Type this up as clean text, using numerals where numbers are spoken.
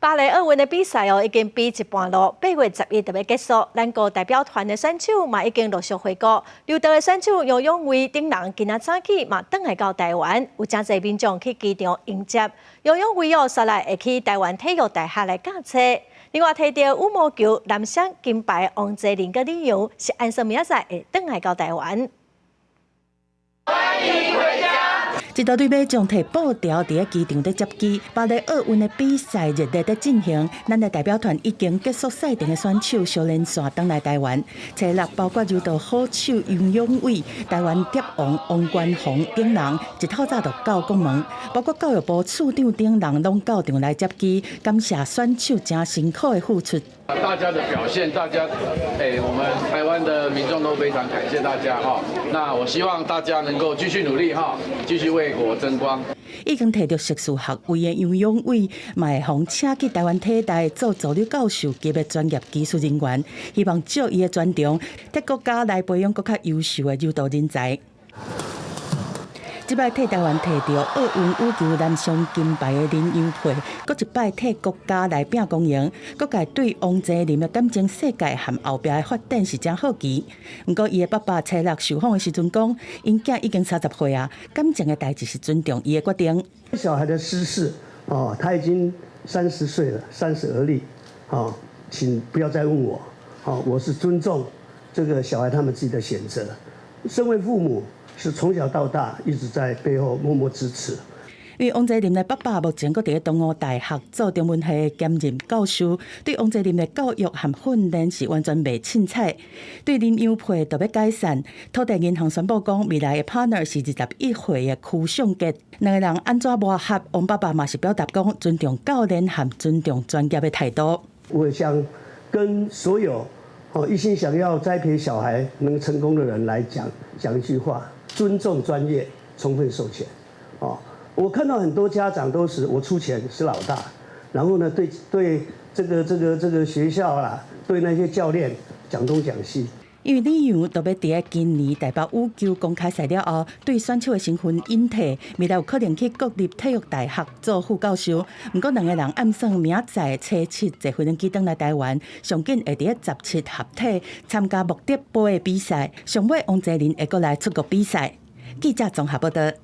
巴黎奧運的比賽哦，已經比一半囉，8月11就欲結束。咱國代表團的選手嘛已經陸續回國。柔道的選手楊勇緯等人今仔早起嘛轉來到台灣，有誠濟民眾去機場迎接。楊勇緯哦，煞來會去台灣體育大學來教冊。另外，提著羽毛球男雙金牌王齊麟佮李洋，是按算明仔載會轉來到台灣。歡迎回家。一大隊馬眾提布條佇咧機場咧接機，巴黎奧運的比賽熱烈咧進行，咱的代表團已經結束賽程的選手小連線轉來台灣，初六包括柔道好手楊勇緯、台灣蝶王王冠宏等人，一透早就到國門，包括教育部處長等人攏到場來接機，感謝選手誠辛苦的付出。大家的表現，大家，我們台灣的民眾都非常感謝大家哈。那我希望大家能夠繼續努力哈，繼續為國爭光。已經提著碩士學位的楊勇緯，嘛會予請去台灣體大做助理教授級的專業技術人員，希望借伊的專長，替國家來培養閣較優秀的柔道人才。這擺替台灣提著奧運羽球男雙金牌的林洋配，閣一擺替國家來拼光榮。各界對王齊麟的感情世界和後壁的發展是誠好奇。毋過伊的爸爸初六受訪的時陣講，𪜶囝已經30歲啊，感情的代誌是尊重伊的決定。小孩的私事，哦，他已經30歲了，三十而立，哦，請不要再問我，哦，我是尊重這個小孩他們自己的選擇。身為父母，是從小到大一直在背後默默支持。因為王齊麟的爸爸目前閣佇咧東吳大學做中文系的兼任教授，對王齊麟的教育和訓練是完全袂凊彩。對林洋配就欲解散，土地銀行宣布講，未來的 partner 是21歲的柯尚傑。兩个人按怎磨合，王爸爸嘛是表達講尊重教練和尊重專業的態度。我想跟所有哦一心想要栽培小孩能成功的人來講講一句話：尊重專業，充分授權。哦，我看到很多家長都是我出錢是老大，然後呢對這個學校啦，對那些教練講東講西。因為李洋就欲佇咧今年台北羽球公開賽了後，對選手的身份隱退，未來有可能去國立體育大學做副教授。毋過兩个人暗算明仔載初七坐飛機轉來台灣，上緊會佇咧17合體參加木德杯的比賽。上尾王齊麟會閣來出國比賽。記者綜合報道。